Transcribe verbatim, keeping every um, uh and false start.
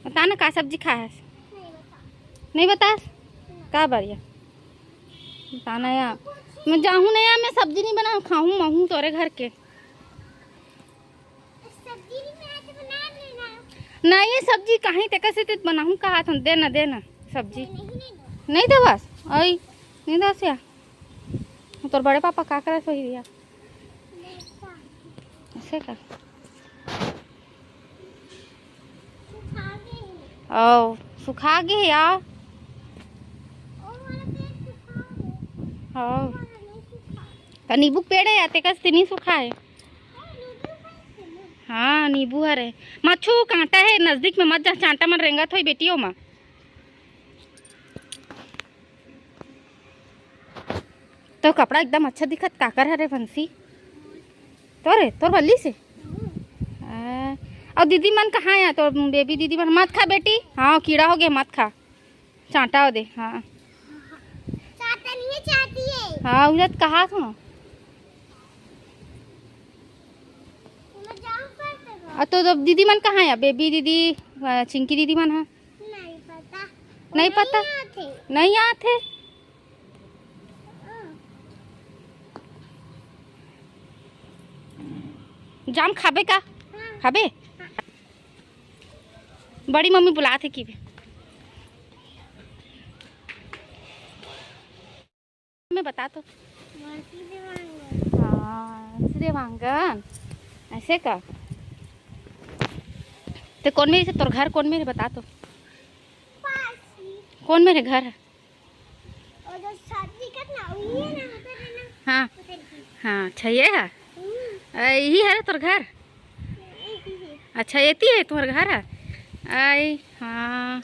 बता ना, का सब्जी खाए हस? नहीं बतास? का बढ़िया? बता ना यार, मैं जाहूँ ना यार, मैं सब्जी नहीं बनाऊँ, खाहूँ महूँ तोरे घर के। सब्जी नहीं बनाए तो बना लेना। नहीं, ये सब्जी कहीं ते कैसे ते बनाहूँ, कहा था, दे ना, दे ना सब्जी। नहीं, नहीं दो। नहीं दे बस, आई, नहीं दे से। तोर बड़े पापा का करत होही भैया? ऐसे का? ओ, सुखा गे हे यार। ओ, त नींबू के पेड़ हे या, तेकर से नहीं सुखा हे। हाँ, नींबू हरे। मच्छू कांटा हे, नजदीक में मत जा, चांटा मन रेंगत होई बेटी ओमा। तो कपड़ा एकदम अच्छा दिखत, काकर हरे बंसी? तोरे, तोर बल्ली से? आ, अउ दीदी मन कहाँ हे? तोर बेबी दीदी मन मत खा बेटी। हाँ, कीड़ा हो गया, मत खा। चांटा हो दे, हाँ। चांटा नहीं है, चांटी है। हाँ, उधर कहा था। मैं जाऊँ कैसे घर? आ, तो, तो दीदी मन कहाँ हे? बेबी दीदी, आ, चिंकी दीदी मन, हाँ। नहीं पता। नहीं पता? आते। नहीं आते? जाम खाबे का? हाँ। खाबे? बड़ी मम्मी बुलात हे कि बे। मैं बता तो। मौसी देवांगन। हाँ, मौसी देवांगन। ऐसे का? ते कौन मेर हे, तोर घर कौन मेर हे, बता तो। पास ही। कौन मेर हे घर? वो जो शादी करना, वही है ना, उधर है ना? हाँ। उधर की। हाँ, अच्छा, ये है? हम्म। आ, यही है रे तोर घर? यही है। अच्छा, एती है तोर घर है? आई, हाँ।